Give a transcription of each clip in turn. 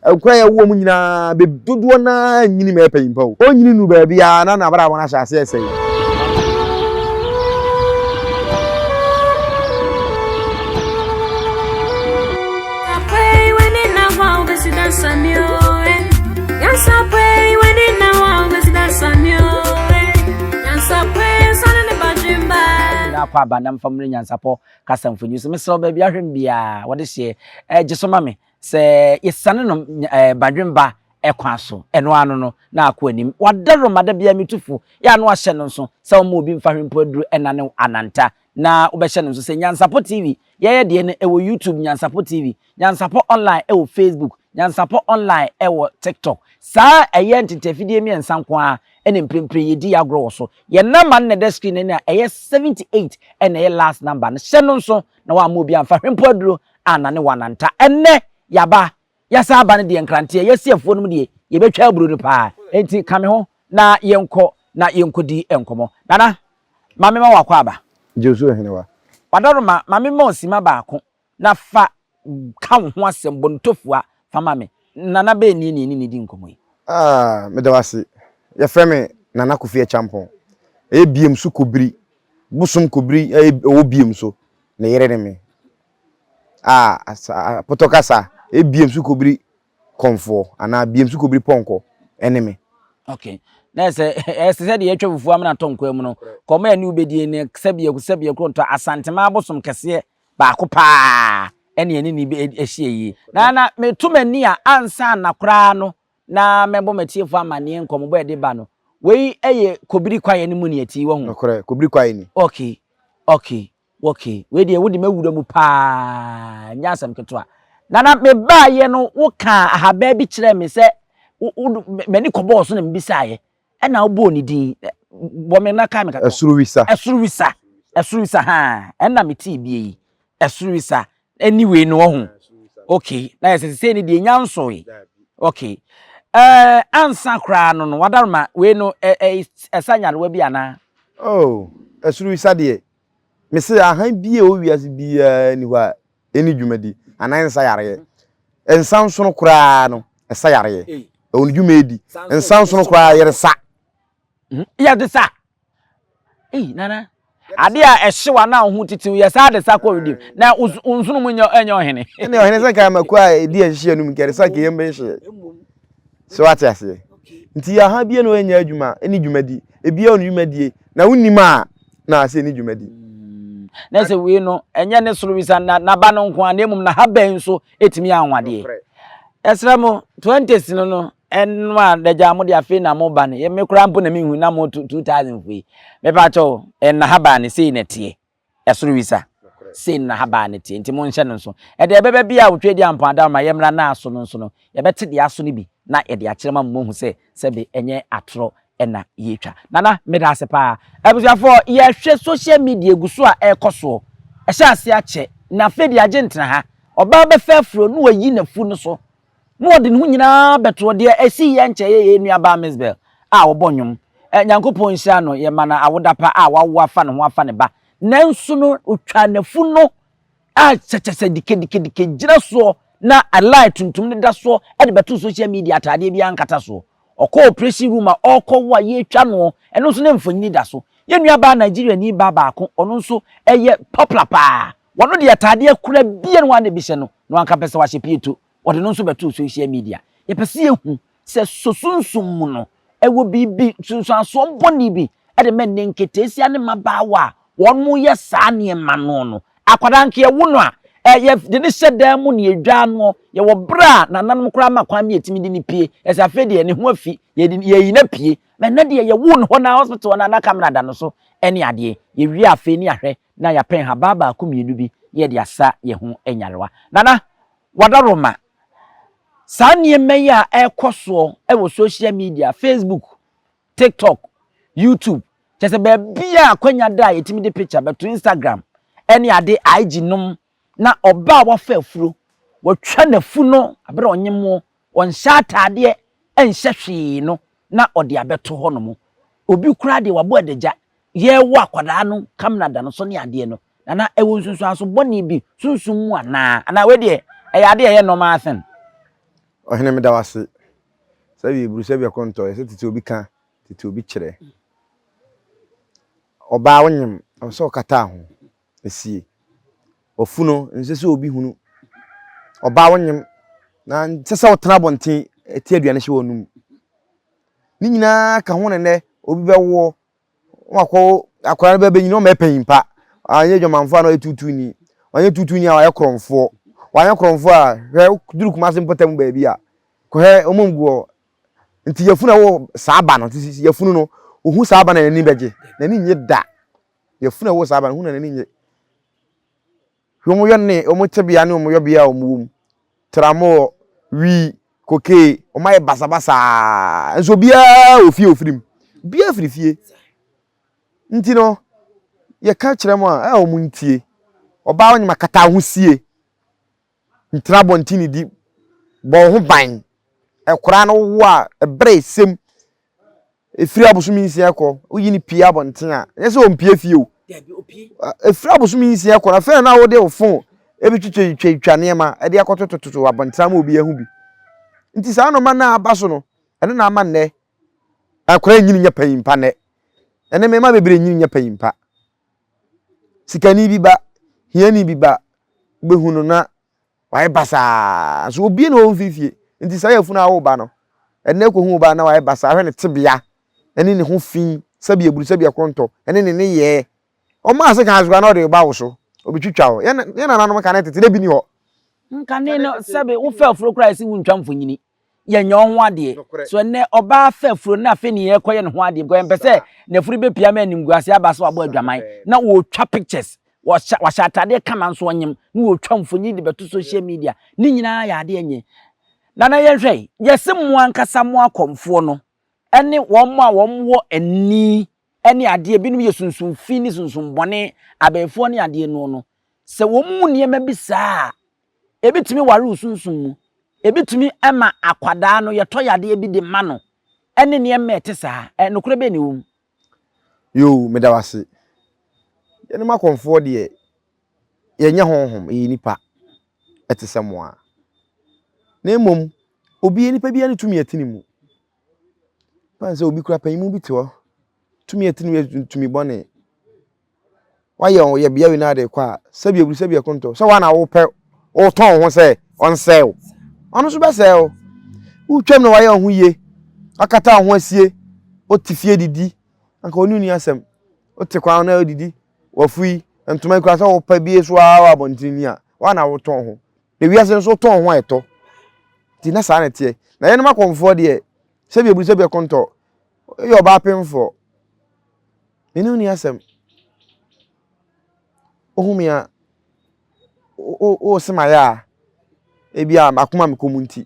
Nkwadaa a yɛwo wɔn nyinaa, bɛ dodoɔ no ara nyini ma ɛpɛ nyimpa o. Ɔnyini nu baabi a na n'abrabɔ no ahyɛ aseɛ sɛe. Nyinaa kɔ aba na mfa mmrɛ nyansapɔ kasa mfonyin so. Mesrɛ wo baabi ahwɛ me biara wɔde hyeɛ eh, gye so ma me sɛ yɛsane no eh, badwemba ɛkwan so ɛno ano no na akɔ anim. Wadaroma da biara metu fo yɛ ano ahyɛ no nso sɛ wɔma obi mfa hwempo aduru ɛna ne ananta na wobɛhyɛ no nso sɛ Nyansapɔ TV yɛyɛ deɛ no ɛwɔ YouTube Nyansapɔ TV, Nyansapɔ Online ɛwɔ Facebook, Nyansapɔ Online ɛwɔ TikTok. Saa ɛyɛ ntentafidie mmiɛnsa nko ara ɛna mprempren yɛdi yɛ agorɔ wɔ so. Yɛn number no na ɛda screen no ani a ɛyɛ 78 ɛna ɛyɛ last number no. Hyɛ no nso na wamma obi amfa hwempo aduro annane w'ananta. Ɛnnɛ yɛaba, yɛasan aba no deɛ nkranteɛ, yɛasi afuo no mu deɛ yɛbɛtwa aburo no paa. Enti ka me ho na yɛnkɔ na yɛnkɔdi nkɔmmɔ. Nana, ma memma wo akwaaba. Gye so Henewa. Wadaroma, ma memma wo simma baako na fa ka wo ho asɛm, bɔ no tofua fa ma me. Nana bɛn nie na yɛne no redi nkɔmmɔ yi? Ah, meda wo ase. Yɛfrɛ me Nana Kofi Acheampong. Ɛyɛ Biem so Kobiri, bosom Kobiri a ɛwɔ Biem so, ne yere ne me. Ah, asa, Pɔtɔ kasa, ɛyɛ Biem so Kobiri kɔmfoɔ anaa Biem so Kobiri pɔnkɔ ɛne me. Okay. Na ɛsɛ ɛsɛ sɛ deɛ yɛtwa fufuo amena tɔ nkwa mu no, kɔma ɛne wobɛdie ne sɛbeɛ sɛbeɛ kuro ntɔ Asantema abosom kɛseɛ baako paa ɛne ɛne ne ahyia yie. Na na meto m'ani a ansa na koraa no na mɛbɔ m'atiefo amanneɛ nkɔmmɔbɔ a ɛde ba no, wei yɛ Kobiri kwaeɛ no mu nea ɛte yi, wahu? Nokorɛ, Kobiri kwaeɛ ni. Okay, okay, okay. Wei deɛ wode m'awura mu paa, ɛnyɛ asɛm ketewa. Nana, mebaeɛ no wokaa ahabaa bi kyerɛɛ me sɛ, wo, wo, m'ani kɔbɔɔ so na mebisaeɛ. Ɛna wobɔɔ ne din. Bɔ me na kae me kakra. Ɛsoro wisa. Ɛsoro wisa. Ɛsoro wisa haa. Ɛna metee bie yi. Ɛsoro wisa. Ɛni wei no ɔho. Okay. Na yɛ sɛ sɛ ne deɛ nya nsoe. Okay. Ɛɛ ansa koraa no no wadaroma wei no ɛ ɛ ɛsa nyarewa bi anaa? Oh, ɛsoro wisa deɛ. Mese ahan bi a ɛwɔ wiase biara ni hɔ a ɛni dwumadi anaa ɛnsa yareɛ. Nsa nsono koraa no, ɛsa yareɛ. Ɛwɔ ne dwuma ɛdi. Nsa nsono koraa yɛde sa. Mhm. Yɛde sa. Ei, nana. Ade a ɛhyew anaa wo ho titiw yɛ saa de sa kɔ redeem. Na wo nsono mu nyɛ ɛnyɛ ɔhene. Ɛne ɔhene sɛ nka mako a ɛdi ɛhyehye anum nka ɛde sa nka yɛm bɛhyehye. So wate aseɛ? Nti aha bia na wɔnyɛ adwuma ɛne dwumadi. Ebia ɔne dwumadie na wonim a na asɛ ɛne dwumadi. Mm. Na sɛ wei no ɛnyɛ ne soro wisa na n'aba no nko a na mmom n'ahaban nso ɛtumi yɛ anwanwadeɛ. Ɛsrɛ mo, twenties no no ɛno a dagya mo de afei na mo ba no me koraa mpo na mehu na mo 2000 fo yi. Mepa kyɛw ɛnahaban no sei na ɛteɛ. Ɛsoro wisa. Sei na n'ahaban no teɛ, nti monhyɛ no nso. Ɛdeɛ ɛbɛba biara a wotwa adi ampɔn adaworoma yɛmmra na aso no nso no, yɛbɛte deɛ aso no bi na yɛde akyerɛ mo ama moahu sɛ sɛbe ɛnyɛ atorɔ na yɛretwa. Nana, meda ase paa. Abusuafoɔ, yɛhwɛ social media gu so a ɛrekɔ soɔ. Ɛhyɛ aseɛ akyɛ, na afei deɛ agye ntena ha. Ɔbaa bɛfa afuro na wayi n'afu no so na ɔde ne ho nyinaa bɛtoɔ. Deɛ ɛsii yɛ nkyɛ yɛ yɛn nuabaa Mizbel a ɔbɔ nnwom. Nyankopɔn nhyira no, yɛma no awoda pa a wawo afa ne ho afa ne ba. Nanso no, ɔtwaa n'afu no a kyɛkyɛsɛ dikedike gyina soɔ na line tuntum no da soɔ de bɛtoo social media ataadeɛ biara nkata soɔ. Ɔkɔɔ operation room a ɔrekɔwo a yɛretwa noɔ, ɛno nso ne mfonini da so. Yɛn nuabaa Nigeriani baa baako, ɔno nso ɛyɛ popular paa. Wɔno deɛ ataadeɛ kora bia no a na ebi hyɛ no, na wanka pɛ sɛ wahyɛ pieto. Wɔde no nso bɛtoo social media. Yɛpɛ sɛ yɛhu sɛ so sunsum mu no, ɛwɔ biribi, nsunsuansoɔ bɔne bi de ma nnɛ nketeesia ne mmabaawa a wɔyɛ saa nneɛma no no. Akwadaa nka yɛwo no a, yɛde no hyɛ dan mu na yɛdwaa noɔ. Yɛwɔ berɛ a nananom koraa ma kwan ma yɛtumi de no pue. Yɛsɛ afei deɛ ne ho afi, yɛde yɛyi no apue. Ma ɛnnɛ deɛ yɛwoo no hɔ na hospital hɔ na na camera da no so ne adeɛ. Yɛwie afei ne yɛahwɛ na yɛapɛ nhabaa baako mmienu bi na yɛde asa yɛn ho nyarewa. Nana, Wadaroma, saa nneɛma yi a ɛrekɔ soɔ wɔ social media, Facebook, TikTok, YouTube, kyerɛ sɛ baabi a akwanya da a yɛtumi de picture bɛto Instagram ɛne ade IG nom na ɔbaa a wafa afuro, watwa n'afu no abere a ɔnye moɔ, ɔnhyɛ ataadeɛ, ɛnhyɛ hwee no na ɔde abɛto hɔ nom. Obi koraa deɛ wabɔ adagya, yɛrewo akwadaa no kamena da no so ne adeɛ no, Nana, ɛwɔ nsunsuanso bɔne bi sunsum mu anaa? Anaa wei deɛ, ɛyɛ adeɛ a ɛyɛ normal thing? Ɔhene meda wo ase. Sɛbi eburu sɛbi ɛkɔntɔ yɛsɛ tete obi ka tete obi kyerɛ. Ɔbaa wonyem ɛwɔ sɛ ɔkata ho esie. Wafu no nsɛ sɛ obi hunu. Ɔbaa wonyem na nsɛ sɛ wotena abɔnten ɛte aduane hyɛ w'anum. Ne nyinaa ka ho na nnɛ obi bɛwoɔ wakɔ akwadaa no bɛbɛnyini ɔmɛ panyin pa anyɛ adwamanfoɔ a na ɔyɛ tuutuuni wanyɛ tuutuuni a wayɛ korɔmfoɔ wanyɛ korɔmfoɔ a hwɛ duru Kumasi mpɔtam baabi a kɔhwɛ wɔn gu hɔ nti yafunu a ɛwɔ saa ba no nti yafunu no ohu saa ba na n'ani bɛgye n'ani nye da yafunu a ɛwɔ saa ba no hu na n'ani nye Hwɛ wɔn yɔ ne wɔn tebea ne wɔn yɔbea a wɔn wɔ mu. Tramɔɔ, wii, kokee, wɔn ayɛ basabasaa. Nso obiara wɔ fie ofiri mu. Obiara firi fie. Nti no, yɛka kyerɛ mo a, ɛyɛ wɔn ntie. Ɔbaa ɔnyem akata ho sie. Ntena abɔnten ne di. Bɔ wo ho ban. Ɛkoraa no wo a, ɛbrɛ esɛm. Ɛfiri abosome nsia kɔ, woyi no pue abɔnten a, ɛnyɛ sɛ ɔmpue fie o. Ɛfiri abosome nsia kɔ no, afei na wode wo fon ɛbɛtwitwatwitwa nneɛma de akɔtotototo abɔnten ama obi ahu bi. Nti saa nneɛma no a aba so no, ɛno na ama nnɛ akwadaa nyini nyɛ panyin pa nnɛ. Ɛnɛ mmarima bebree nyini nyɛ panyin pa. Sikani bi ba, hiani bi ba, wobɛhu no na Wayɛ basaa. Nso obie na ɔmfiri fie. Nti saa yafunu a woba no, ɛnɛ kɔhu wo ba na wayɛ basaa, hwɛ ne tebea ɛne ne ho fi, sɛbi aburu sɛbi ɛkorontɔ, ɛne ne nneyɛɛ. Ɔma ase kan so na ɔde ba wo so, ɔbɛtwitwa wo. Yɛn nananom kane tete na bi ni hɔ. Nkane no sɛbi wo fa afuro koraa yɛsi wo ntwa mfonyini. Yɛnyɛ wo ho adeɛ. So ɛnɛ ɔbaa fa afuro na afei ne yɛkɔyɛ ne ho adeɛ because yɛmpɛ sɛ n'afuru bɛpia ma animguase aba sɛ wabɔ adwaman na wɔtwa pictures Wɔhyɛ wahyɛ ataadeɛ kama nso ɔnyem na wɔtwa mfonyin de bɛto social media. Ne nyinaa yɛ adeɛ nye. Nana yɛnhwɛ yi, yɛse mo ankasa mo akɔmfoɔ no ne wɔn a wɔn wɔ ani ne adeɛ, binom yɛ sunsum fi ne sunsum bɔne, abɛɛfoɔ ne adeɛ noɔ no, sɛ wɔn mu nneɛma bi saa a, ebi tumi ware wo sunsum mu, ebi tumi ma akwadaa no yɛtɔ yadeɛ bi de ma no, ɛne nneɛma ɛte saa. Ɛ, nokorɛ bɛn na ɛwɔ mu? Yoo, meda wo ase. Yɛnom akɔmfoɔ deɛ, yɛnyɛ honhom, yɛyɛ nipa. Ɛte sɛ mo ara. Na mmom, obi, nipa biara ne tumi a ɛte ne mu. Ɛbɛn sɛ obi kura panyin bi te hɔ, tumi a ɛte ne mu yɛ tumi bɔne. Wayɛ wo yɛbea wei na ade kɔ a, sɛbi awuri sɛbi ɛkontɔ. Sɛ woa na wopɛ, wotɔn wo ho sɛ ɔnsɛe wo. Ɔno nso bɛsɛe wo. Wotwam na wayɛ wo ho yie, wakata wo ho asie, wote fie didi, anka ɔne nni asɛm. Wote kwan na odidi, wafu yi, ntoma yi koraa sɛ wopɛ bie so ara wɔ abɔnten ni a, woa na wotɔn ho. Na wiase nso wotɔn ho a ɛtɔ. Nti na saa na ɛteɛ. Na yɛnom akɔmfoɔ deɛ, sɛbi aburu sɛbi ɛkontɔ, woyɛ ɔbaa pemfoɔ. Me ne wo nni asɛm. Wohu me a, wose mayɛ a, ebi a m'akoma mekɔ mu nti,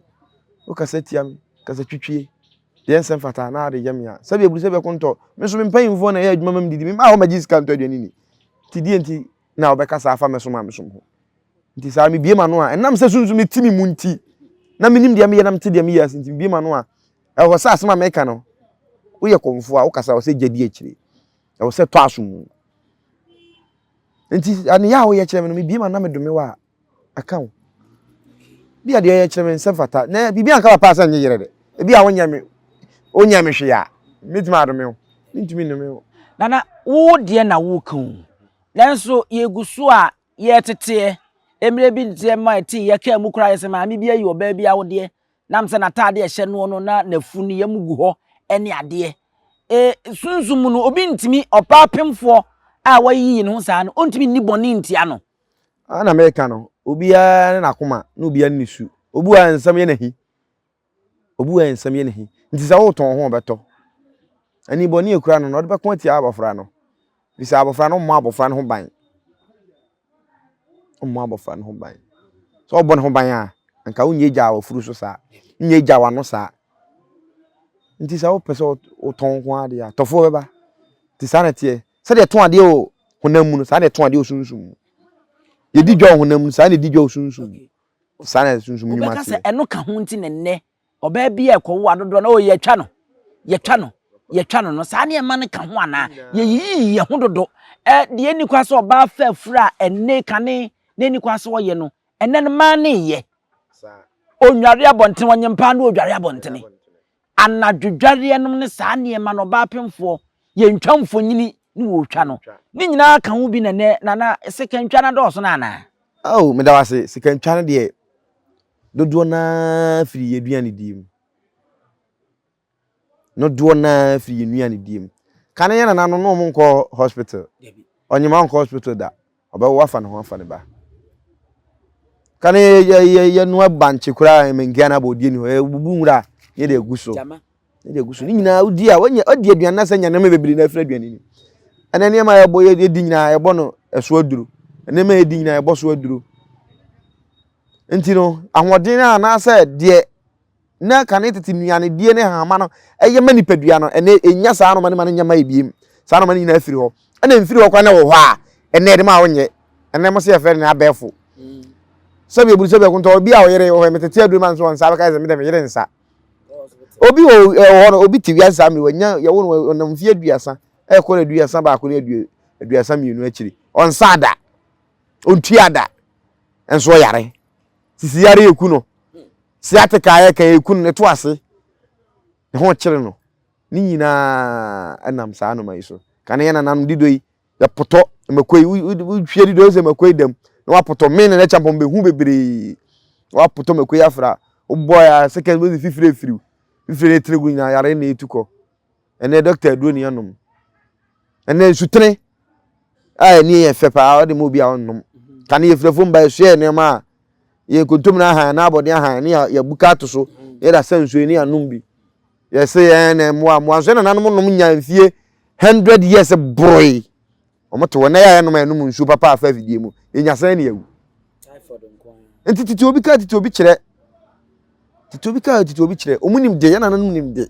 wokasa tia me, kasa twitwie, deɛ nsɛ mfata na ade yɛ me a. Sɛbi aburu sɛbi ɛkontɔ, me nso me mpanyimfoɔ na ɛyɛ adwuma ma me didi, me mmaa hɔ magye sika ntɔ aduane ni. Nti deɛ nti na wobɛkasa afa me som a mesom ho. Nti saa mebie m'ano a, ɛnam sɛ sunsum no ti me mu nti, na menim deɛ meyɛ na mete deɛ meyɛ ase nti mebie m'ano a, ɛwɔ sɛ asɛm a meka no, woyɛ kɔmfoɔ a wokasa wɔ sɛ gya di akyire, ɛwɔ sɛ tɔ aso mu. Nti aneyɛ a woyɛ kyerɛ me no, mebie m'ano na medome wo a, aka wo. Bi a deɛ ɔyɛ kyerɛ me nsɛ fata, na biribi anka papa sɛ nye yerɛ dɛ. Ebi a wonyɛ me, wonyɛ me hwee a, metumi adome wo, mentumi nnome wo. Nana, wo deɛ na woka o, nanso yɛgu so a yɛreteteɛ. Mmerɛ bi deɛ ma ɛte yɛ kaa mu koraa yɛ sɛ maame bi ayi ɔbaa bi awodeɛ nam sɛ n'ataade a ɛhyɛ noɔ no na n'afu ne yam gu hɔ ne adeɛ. E, sunsum mu no obi ntumi ɔbaa pemfoɔ a wayiyi ne ho saa no ɔntumi nni bɔne ntia no. Ana meka no, obiara ne n'akoma na obiara ne ne su. Obi wɔ a nsɛm yɛ n'ahi. Obi wɔ a nsɛm yɛ n'ahi. Nti sɛ wotɔn ho ɔbɛtɔ. Ani bɔne ekura no no ɔde bɛko atia abɔfra no. Bisa abɔfra no mmɔ abɔfra no ho ban. Mmɔ abɔfra no ho ban. Sɛ ɔbɔ ne ho ban a, anka wonyɛ gya wɔ so saa. Nyɛ gya w'ano saa. Nti sɛ wopɛ sɛ wotɔn nko ara deɛ a, tɔfoɔ bɛba. Nti saa na ɛteɛ. Sɛdeɛ ɛtɔn adeɛ wɔ honam mu no, saa na ɛtɔn adeɛ wɔ sunsum mu. Yɛdi dwa wɔ honam mu no, saa na ɛdi dwa wɔ sunsum mu. Saa na sunsum nnwuma teɛ. Wobɛka sɛ ɛno ka ho nti na nnɛ ɔbaa bi a ɛkɔwo adodoɔ no, oh, yɛtwa no, yɛtwa no, yɛtwa no no, saa nneɛma no ka ho anaa? Yɛyiyi yɛn ho dodo. Ɛ deɛ ɛnni kwan sɛ ɔbaa fa afuru a ɛnne kane na ɛnni kwan sɛ ɔyɛ no, ɛnnɛ no mmaa ne yɛ. Ɔnnware abɔntene, ɔnyem paa na ɔdware abɔntene. Anadwo dwareɛ nom ne saa nneɛma no ɔbaa pemfoɔ, yɛntwa mfonyini ne wɔretwa no. Ne nyinaa ka ho bi na nɛ Nana sikantwa no adɔɔso no anaa? Oh, meda wo ase. Sikantwa no deɛ, dodoɔ no ara firi yɛn aduanedie mu. Dodoɔ no ara firi yɛn nnuanedie mu. Kane yɛn nananom na wɔn nkɔ hospital. Ɔnyema nkɔ hospital da. Ɔbɛwo afa ne ho afa ne ba. Kane yɛ yɛ yɛ yɛnoa bankye koraa mɛnkia no abɔ odie ni hɔ. Yɛbubu nwura ne yɛde agu so. Ne de agu so. Ne nyinaa wodi a wanya ɔdi aduane na sɛ nya nneɛma bebree na afiri aduane ni. Ɛnɛ nneɛma a yɛbɔ yɛdi nyinaa yɛbɔ no ɛso aduro. Nneɛma a yɛdi nyinaa yɛbɔ so aduro. Nti no ahoɔden a anaasɛ deɛ na kane tete nnuanedie ne hahama no ɛyɛ ma nipadua no ɛnɛ ɛnya saa noma no ma no nyɛ ma ebiem saa noma no nyinaa firi hɔ ɛna mfiri hɔ koraa na ɛwɔ hɔ a ɛnɛ ɛde ma wonyɛ ɛnɛ mo sɛ yɛfrɛ no abɛɛfo sɛbi eburu sɛbi ɛkontɔ obi a ɔyere wɔ hɔ metete aduro ma nso ɔnsa bɛka sɛ medɛ meyere nsa obi wɔ hɔ no obi te wiase saa mmiri wanya yɛwo no ɔnam mfie aduasa ɛkɔ no 31 ne 32 akyiri ɔnsa da ɔntua da nso ɔyare sisi yare eku no sciatica a yɛka eku no ne to ase ne ho kyere no ne nyinaa ɛnam saa noma yi so kane yɛ nananom dido yi yɛpotɔ mako yi wohwie dido sɛ mako yi dam na wapotɔ me na n'akya mpɔn bɛhu bebree wapotɔ mako yi afra wobɔ ya second bɛsi fifire firiw fifire ne tiri gu nyinaa yare na etu kɔ Ɛnɛ dɔkta aduro ne yɛnom. Ɛnɛ nsutene a ɛni yɛ fɛ paa ɔde ma obi a ɔnnom. Kane yɛ firafo mba yɛsoɛ yɛ nneɛma a yɛ nkontomire ahan anaa abɔden ahan ne yɛabuka ato so ne yɛde asa nsuo ne yɛanom bi. Yɛse yɛn na mmoa mmoa nso yɛn nananom nom nya mfie 100 years boroe. Wɔn te hɔ na yɛ a yɛnom a yɛnom nsuo papa afa afidie mu. Yɛnya sɛn ne yɛawu. Nti tete obi ka tete obi kyerɛ. Tete obi ka tete obi kyerɛ. Wɔn nim de yɛn nananom nim de.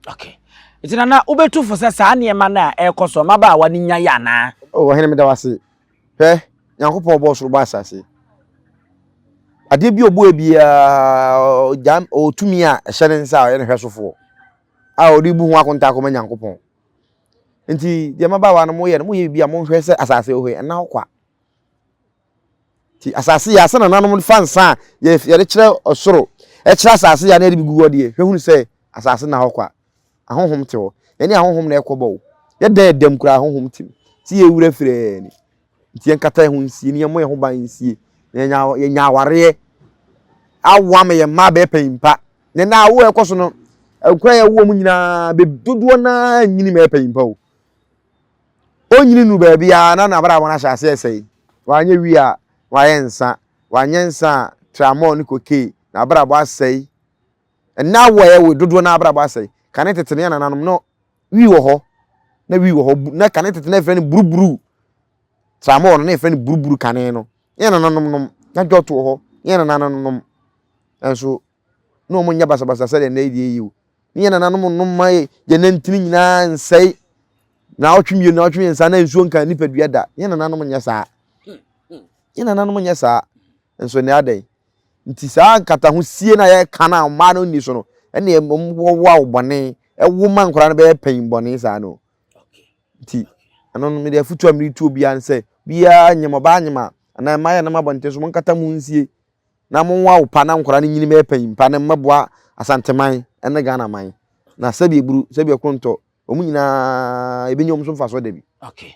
Okay. Nti nana wobɛtu fo sɛ saa nneɛma no a ɛrekɔ so mmabaawa no nya yɛ anaa? Oh, ɔhene meda wase. Hwɛ, Nyankopɔn ɔbɔɔ soro bɔ asase. Adeɛ bi ɔbɔɔ biara ɔgya ɔwɔ tumi a ɛhyɛ ne nsa a ɔyɛ ne hwɛsofoɔ a ɔde bu ho akonta akɔma Nyankopɔn. Nti deɛ mmabaawa no moyɛ no moyɛ biribi a monhwɛ sɛ asase wɔ hɔ yi ɛnna hɔ kwa. Nti asase yɛ asɛ nananom fa nsa a yɛde kyerɛ ɔsoro ɛkyerɛ asase yɛ a na yɛde bi gu hɔ deɛ hwɛ hunu sɛ asase nna hɔ kwa. Ahonhom te hɔ. Yɛne ahonhom na ɛkɔ bɔ o. Yɛdan ɛdam koraa ahonhom te mu. Ti yɛ wura firɛɛ ni. Nti yɛnkata yɛn ho nsie ne yɛmmɔ yɛn ho ban nsie. Na yɛnya yɛnya awareɛ awo ama yɛn mma abɛyɛ panyin pa. Na na awo a ɛkɔ so no nkwa a yɛwo wɔn nyinaa bɛ dodoɔ naa nyini ma yɛ panyin pa o. Onyini nu baabi a na n'abrabɔ no ahyɛ aseɛ sɛe. Wanyɛ wie a wayɛ nsa. Wanyɛ nsa a tramɔɔ ne kokee n'abrabɔ asɛe. Ɛnna awo a yɛwo dodoɔ naa abrabɔ asɛe. Kane tete no yɛn nananom no Wii wɔ hɔ, na wii wɔ hɔ, na kane tete na yɛfrɛ no buruburu. Tramɔɔ no na yɛfrɛ no buruburu kane no. Yɛn nananom nom, na dwɔto wɔ hɔ, yɛn nananom nom. Nso na wɔn nyɛ basabasa sɛdeɛ nnɛ yi deɛ yi o. Ne yɛn nananom nom ma yɛn nantini nyinaa nsɛe. Na ɔtwe mmienu, na ɔtwe mmiɛnsa na nsuo nka nipadua da. Yɛn nananom nyɛ saa. Yɛn nananom nyɛ saa. Nso nnɛ adɛn? Nti saa nkatahosie no a yɛka no a mmaa no nni so no, ɛne wɔwoa wo bɔne, ɛwo ma nkwadaa no bɛyɛ panyin bɔne saa no. Nti ɛno no mede afotu a mede tu obiara ne sɛ, biara nyem ɔbaa nyem a, anaa mmaa yɛ nam abɔnten so, monkata mo nsie na monwoa wo pa na nkwadaa no nyini bɛyɛ panyin pa na mmɛboa Asanteman ne Ghana man. Na sɛbi eburu, sɛbi ɛkontɔ, wɔn nyinaa yɛbɛnya wɔn so mfasoɔ da bi. Okay.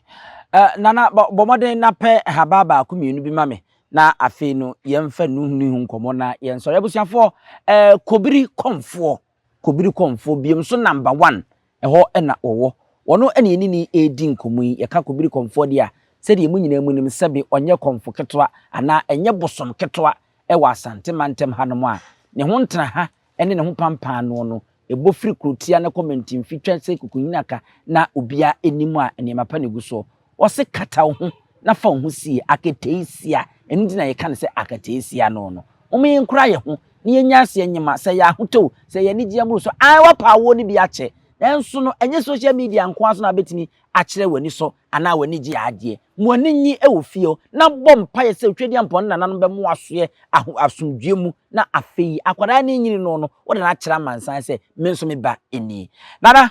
Uh, Nana, bɔ mmɔden na pɛ haba baako mmienu bi ma me na afei no yɛmfa nuhunu ho nkɔmmɔ na yɛnsɔre. Abusuafoɔ, uh, Kobiri Kɔmfoɔ, Kobiri Kɔmfoɔ biom so number one, ɛhɔ na wɔwɔ. Wɔno ɛne yɛne ni ɛredi nkɔmmɔ yi. Yɛka Kobiri Kɔmfoɔ deɛ a, sɛdeɛ mo nyinaa mu nim sɛbe ɔnyɛ kɔmfo ketewa anaa ɛnyɛ bosom ketewa ɛwɔ Asante mantam hanom a, ne ho ntena ha ne ne ho pampaa noɔ no, ɛbɔ firi kurotia no kɔ mantimfi twa sɛ kukunyinaka na obiara nnim a nneɛma pa na ɛgu soɔ. Wɔse kata wo ho na fa wo ho sie, aketeesia, ɛno nti na yɛka no sɛ akateesia no no. Momma yɛnkura yɛn ho na yɛnya aseɛ nyema, sɛ ɛyɛ ahotɔ o, sɛ ɛyɛ anigyeɛ mmoroso, ae woapa awoɔ no bi akyɛ, nanso no ɛnyɛ social media nko ara so na wobɛtumi akyerɛ w'ani sɔ anaa w'ani gye adeɛ. Mo ani nnye wɔ fie hɔ na bɔ mpaeɛ sɛ Otwedeampɔn ne nananom bɛmo asoɛ aho asomdwoeɛ mu na afei akwadaa no renyini no no wode no akyerɛ amansan sɛ me nso me ba nie. Nana,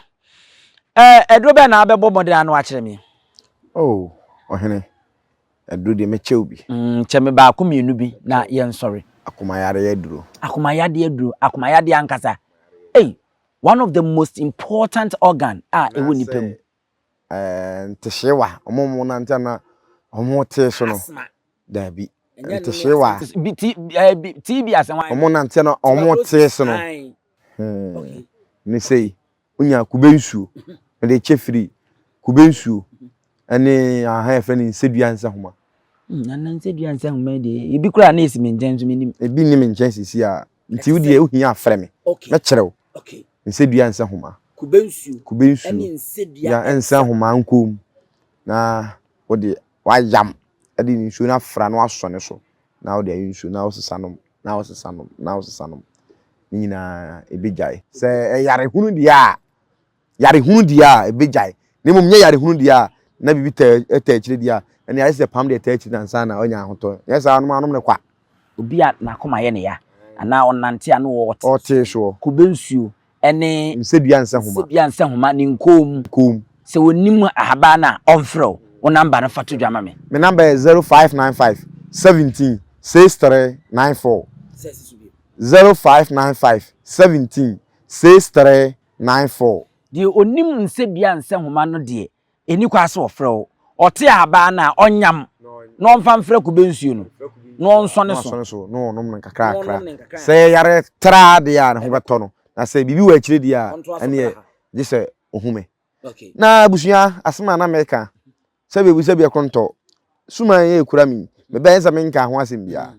eh, aduro bɛn na wabɛbɔ mmɔden ano akyerɛ me? Oh, ɔhene, aduro deɛ mɛkyɛ wo bi. Mm, kyɛ me baako mmienu bi na yɛnsɔre. Akomayareɛ aduro. Akomayadeɛ aduro, akomayadeɛ ankasa. Ei, one of the most important organ a ɛwɔ nipa mu. Anaasɛ ɛɛ ntehyewa, wɔn a wɔnante a na wɔte so no. Asthma. Daabi. Ɛnyɛ no ne Ntehyewa. asthma. Bi, ti, ɛɛ, bi, TB asɛm. Wɔn nante a na wɔte so no. Aye. Okay. Ne sei, wonya kube nsuo. Mede kyɛ firi kube nsuo ɛne ahan yɛfrɛ no nsedua nsahoma. Nana nsedua nsahoma yi deɛ, ebi koraa na esi me nkyɛn nso menim. Ebi nni me nkyɛn sisi a, nti wo deɛ wohia afrɛ me. Mɛkyerɛ wo. Nsedua nsahoma. Kube nsuo. Kube nsuo. Ɛne nsedua Ya nsahoma nkom na wode wayam ɛde nsuo no afra na wasɔ ne so na wode ayɛ nsuo na wosesa nom na wosesa nom na wosesa nom ne nyinaa ɛbɛgyae. Sɛ ɛyarehunu deɛ a yarehunu deɛ a ɛbɛgyae na mmom nyɛ yarehunu deɛ a na biribi taa taa akyire deɛ a ɛne ayɛ sɛ pam deɛ taa akyire nansa na ɔnya ahotɔ nyɛ saa nom anom ne kwa. Obi a n'akoma yɛ ne ya anaa ɔnante a na ɔte Ɔte soɔ. Kube nsuo ɛne Nsedua nsahoma. Nsedua nsahoma ne nkɔn mu. Nkɔn mu. Sɛ ɔnim ahaban no a ɔmfrɛ wo. Wo number no fa to dwa ma me. Me number yɛ 0595 17 6394. 0595 17 6394. Deɛ ɔnim nsedua nsahoma no deɛ, ɛnni kwan sɛ ɔfrɛ wo. Ɔte ahaban no a, ɔnyam na ɔmfa mfrɛ kube nsuo no na ɔnsɔ ne so. Na ɔsɔ ne so na ɔnom no nkakrakra. Sɛ ɛyɛ yare traa deɛ a, ne ho bɛtɔ no. Na sɛ biribi wɔ akyire deɛ a, ɛnneɛ gye sɛ ɔhu me. Na abusua, asɛm a na meka, sɛ baabi sɛ biako ntɔ, suman yɛ ekura mi, mebɛyɛ sɛ menka ho asɛm biara.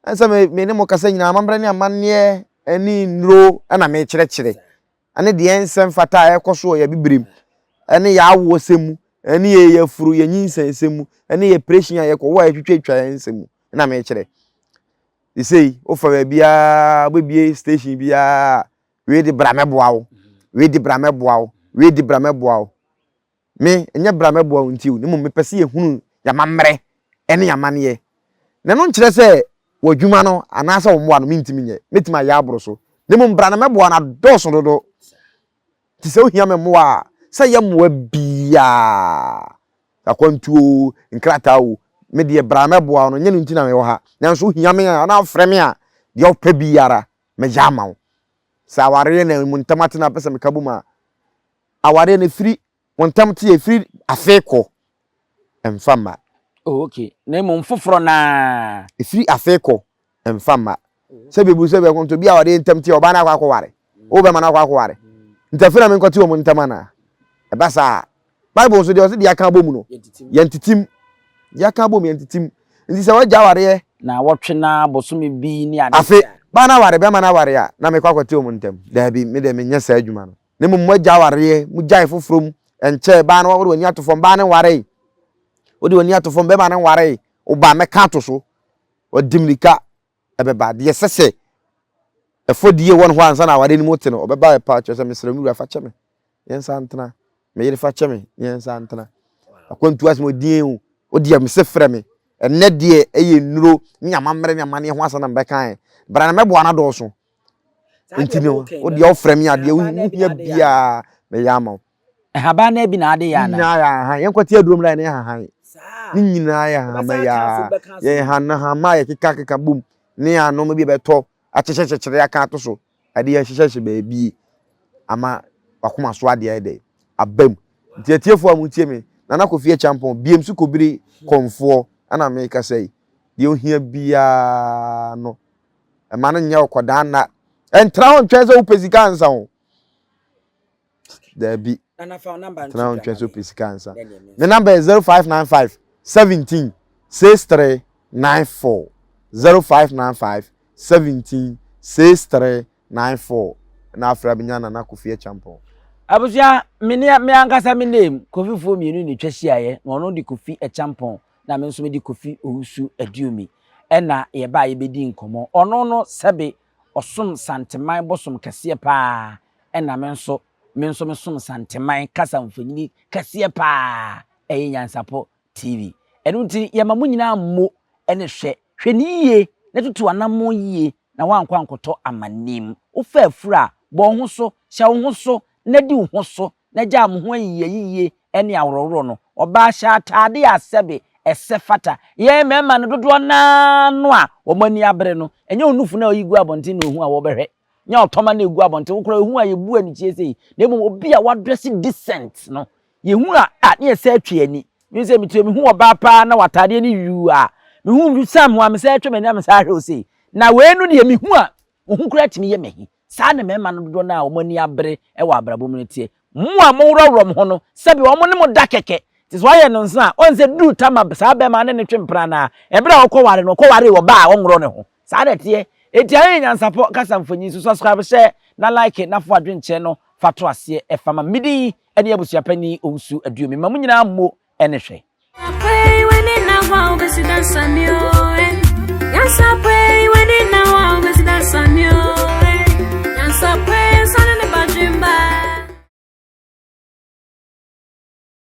Ɛnsɛ me me ne mo kasa nyinaa, amammerɛ ne amanneɛ ne nnuro na mekyerɛkyerɛ, ɛne deɛ ɛnsɛ mfata a ɛkɔ so wɔ yɛn abibirem, ɛne yɛn awoɔsɛm mu, ɛne yɛn yafuru, yɛn nyinsɛnsɛm mu, ɛne yɛn operation a yɛkɔ wɔ a yɛtwitwatwa yɛn nsɛm mu na mekyerɛ. Sesei, wofa baabiara, wobɛbie station biara, wei de bra mɛboa wo, wei de bra mɛboa wo, wei de bra mɛboa wo. Me, ɛnyɛ bra mɛboa wo nti o, na mmom mepɛ sɛ yɛhunu yɛn amammerɛ ne yɛn amanneɛ. Na ɛno nkyerɛ sɛ w'adwuma no anaasɛ wo mmoa no mentumi nyɛ, mɛtumi ayɛ aboro so. Na mmom bra na mɛboa no adɔɔso dodo. Nti sɛ wohia me mmoa a, sɛ ɛyɛ mmoa biara, akwantuo o, nkrataa o, me deɛ bra na mɛboa wo no, nyɛ no nti na mewɔ ha. Nanso wohia me a, na wofrɛ me a, deɛ wopɛ biara, mɛyɛ ama wo. Sɛ awareɛ na mo ntam ate na wopɛ sɛ meka bom a, awareɛ no ɛfiri wo ntam te ɛfiri afe kɔ ɛmfa mma. Oh, okay. Na mmom foforɔ naa. Ɛfiri afe kɔ ɛmfa mma. Sɛ bɛbu sɛ bɛko nto bi awareɛ ntam te ɔbaa no akɔ akɔware. Wo bɛma no akɔ akɔware. Nti afei na menkɔte wɔn ntam anaa? Ɛba saa a, Bible nso deɛ ɔse deɛ aka abom no, yɛntetem. Deɛ aka abom yɛntetem. Nti sɛ wagya awareɛ. Naawɔtwe na bosome bi ne ade. Afe, baa no aware, bɛrima no aware a, na mekɔ akɔte wɔn ntam. Daabi, me deɛ menyɛ saa adwuma no. Na mmom moagya awareɛ, mogyae foforɔ mu, ɛnkyɛɛ, baa no wode w'ani ato fam, baa no nwaree. Wode w'ani ato fam, bɛrima no nwaree. Wo ba mɛka ato so. Ɔdi mmirika ɛbɛba. Deɛ ɛsɛ sɛ ɛfɔdie wɔ ne hɔ ansa na awareɛ no mu te no, ɔbɛba ɛpa kyerɛ sɛ mesrɛ me wura fa kyɛ me. Yɛnsa ntena. Me yere fa kyɛ me na yɛnsa ntena. Akwantu asɛm ɔdin o, wo deɛ mese frɛ me. Ɛnnɛ deɛ ɛyɛ nnuro ne amammerɛ ne amanneɛ ho asɛm na mebɛka ɛ. Bra na mɛboa no adɔɔso. Nti no, wo deɛ wofrɛ me a deɛ wohia biara mɛyɛ ama wo. Nhaban no bi na ade yɛ anaa? Ne nyinaa yɛ ahahan. Yɛnkɔte aduro mmra ne ahahan. Ne nyinaa yɛ ahama yi ara. Yɛ nhama a yɛkekakeka bom ne anoma bi a bɛtɔ akyekyɛkyekyere aka ato so. Ɛde yɛhyehyɛhyɛ baabi ama wakoma so adeɛ ayɛ dɛ aba mu. Nti atiefoɔ a motie me, Nana Kofi Acheampong, Biem so Kobiri Kɔmfoɔ ɛna mekasa yi. Deɛ ohia biara no, ɛma no nyɛ ɔkɔdaa nna. Ɛntra hɔ ntwɛn sɛ wopɛ sika ansa o. Daabi. Tena hɔ ntwɛn sɛ wopɛ sika ansa. Me number yɛ 0595 17 6394. 0595 17 6394. Na afei abɛnya Nana Kofi Acheampong. Abusua, me ne me ankasa me name, Kofifoɔ mmienu na ɛtwa hyiaeɛ, na ɔno de Kofi Acheampong, na me nso mede Kofi Owusu Aduomi, ɛna yɛbaa yɛbɛdii nkɔmmɔ. Ɔno no sɛbe ɔsom Santeman bosom kɛseɛ paa, ɛna me nso, me nso mesom Santeman kasa mfonini kɛseɛ paa, ɛyɛ Nyansapo TV. Ɛno nti yɛma mo nyinaa mmo ne hwɛ. Hwɛ no yie na tutu anammɔn yie na woankɔ ankɔtɔ amanneɛ mu. Wofa afuru a, bɔ wo ho so, hyɛ wo ho so na di wo ho so na gyaa mo ho ayiyiayiyie ne aworɔworɔ no. Ɔbaa hyɛ ataadeɛ a sɛbe ɛsɛ fata. Yɛn mmarima no dodoɔ no ara no a wɔn ani abere no, ɛnyɛ onufo no a ɔyi gu abɔnten na ohu a wɔbɛhwɛ. Nyɛ ɔtɔma na egu abɔnten, wo koraa ehu a yɛbu anikyie sei. Na mmom obi a wadrɛse decent no, yɛhu a, a ne yɛsɛ atwe ani. Me sɛ metua mehu ɔbaa paa na w'ataadeɛ no yuu a, mehu sam ho a mesɛ atwe m'ani a mesɛ ahwɛ wo sei. Na wei no deɛ mehu a, wo ho koraa tumi yɛ me he. Saa na mmarima no dodoɔ no a wɔn ani abere wɔ abrabɔ mu no teɛ. Mo a moworɔworɔ mo ho no, sɛbe wɔn ne mo da kɛkɛ. Nti sɛ wɔayɛ no nsa a, ɔn sɛ duru tam a saa bɛrima ne no twe mpena no a, ɛberɛ a ɔkɔware no, ɔkɔwaree ɔbaa a ɔnworɔ ne ho. Saa na ɛteɛ. Enti ayɛ nyansapɔ kasa mfonyin so. Subscribe, hyɛ, na like, na fa w'adwenkyerɛ no fa to aseɛ fa ma me. Me din ne Abusuapanin Owusu Aduomi. Ma mo nyinaa mmo ne hwɛ.